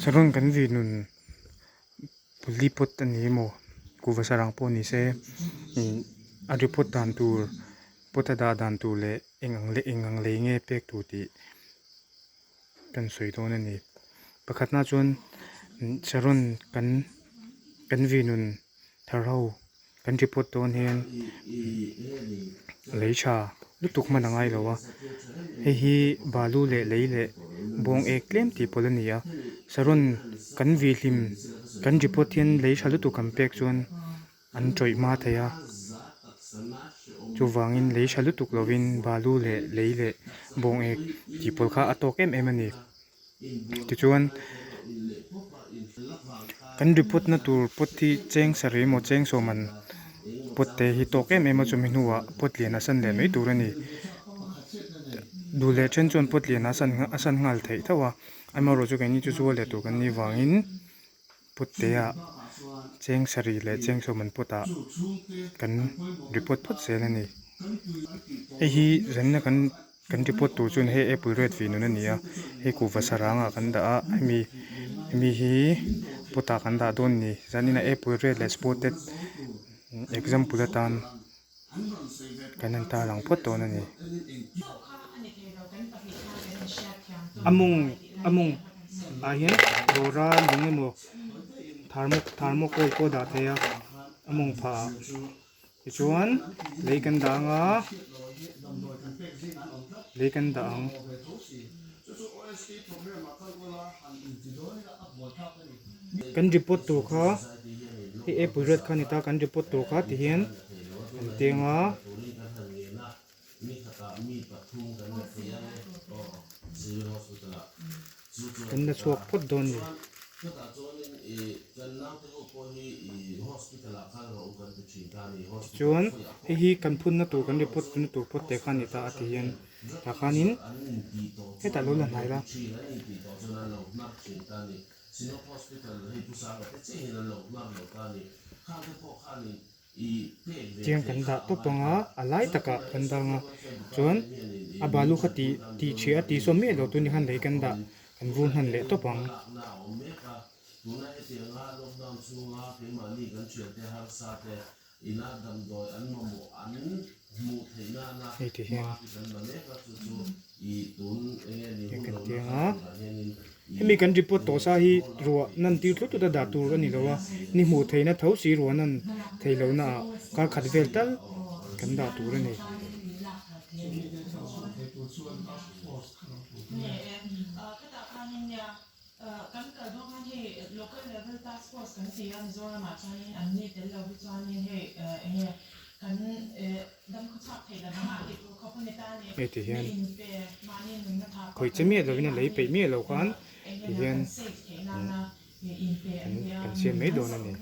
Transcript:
Saron kan vih nun puli pot a ni emaw kuhva sarang pawh ni se ih a report dan tur pot a dah dan tur leh eng ang leh eng ang lei nge pek tur tih kan sawi dawn a ni. Pakhatna chuan saron kan kan vih nun thar ho kan report dawn hian lei tha lutuk hman a ngai lo a hei hi balu leh lei leh bawng ek tlem tih pawlh a ni a saron kan vih hlim kan report hian lei tha lutuk kan pek chuan an tawih hma thei a chuvangin lei tha lutuk lovin balu leh lei leh bawng ek tih pawlh kha a tawk em em a ni. Tichuan kan report na tur pot hi cheng sarih emaw cheng sawm an pot te hi tawk em em a chumi hnuah pot lian a san leh mai tur a ni. Duh leh then chuan pot lian a san a san nghal theih tho a amaherawhchu chu keini chu zual leh tur kan nih vangin pot te ah cheng sarih leh cheng sawm an pot ah kan report phawt zel a ni. Hei hi zanna kan. Kan report tur chuan hei apple red vih nun a ni a hei kuhva sarang ah kan dah a hemi hemi hi pot ah kan dah dawn a ni zanin ah apple red leh spotted example atan kan han tarlang phawt dawn a ni. A mawng a mawng ah hian rawra lung emaw thermocol pawh a dah thei a a mawng phah ah. Tichuan lei kan dah ang a, lei kan dah ang. Kan report tur kha hei apple red kha a ni ta kan report tur kha tihian kan teng a. Kan la chhuak phawt dawn ni. Tichuan hei hi kan phunna tur kan report na tur phawt te kha a ni ta a ti hian tah khanin hetah lo la hnai la. Chiang kan dah tawp ang a, a lai takah kan dang a, chuan a balu kha tih tih chhia a tih sawn miah lo tun ni khan lei kan dah kan vur hnan leh tawp ang. Hei ti hian hei kan ti ang a hemi kan report tawh sa hi ruah nan tir tlut tlut a dah tur a ni lo a ni hmuh theihna tho si ruah nan theih loh na ah kar khat vel tal kan dah tur a ni. Hei ti hian khawi che miah lovin a lei peih miah lo khan ti hian kan siam mai dawn a ni.